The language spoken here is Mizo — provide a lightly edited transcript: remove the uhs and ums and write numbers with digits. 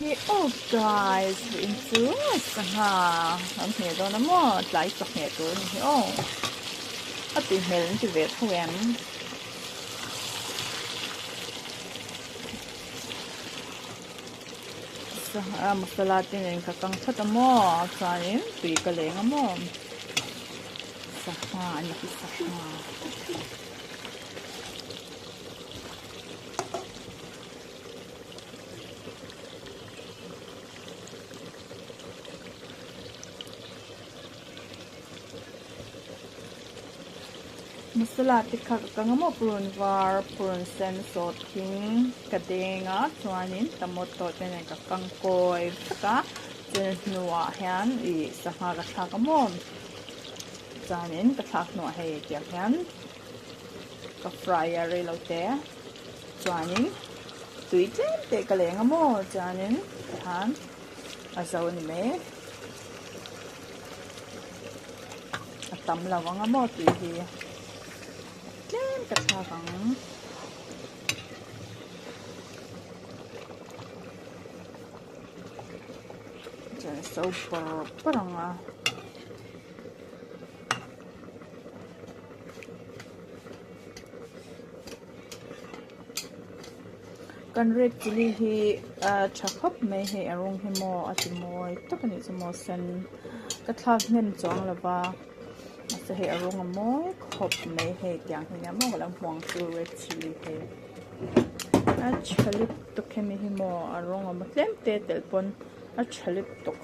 Hi aw guys in chu sangha an hmeh dawn a maw tlai chawhmeh tur a ni hi aw a tui hmel an ti ve tho em. Sangha masala te nen ka kang that a maw chuanin tui ka leng a maw sangha a ni hi sangha. Masala te kha ka kang a maw purun var purun sen sawt thing ka deng a chuanin tomato te nen ka kang kawi vek a chumi hnuah hian ih sangha ka thlak a maw chuanin ka thlak hnuah hei tiang hian ka fry a reilo te. Chuanin tui tlem teh ka leng a maw chuanin tikhan a zo a ni mai a tam lo ang a maw tui hi tlem ka thlak ang. Chuan a so pawr pawr ang a. Kan red chilli hi a tha khawp mai hei a rawng hi maw a ti mawi tak a nih chu maw sen ka thlak hnem chuang lo va mahse hei a rawng a mawi khawp mai hei tiang hi nia maw ka lo hmu ang chu red chilli hei a tha lutuk hemi hi maw a rawng a maw tlem te telh pawn a tha lutuk.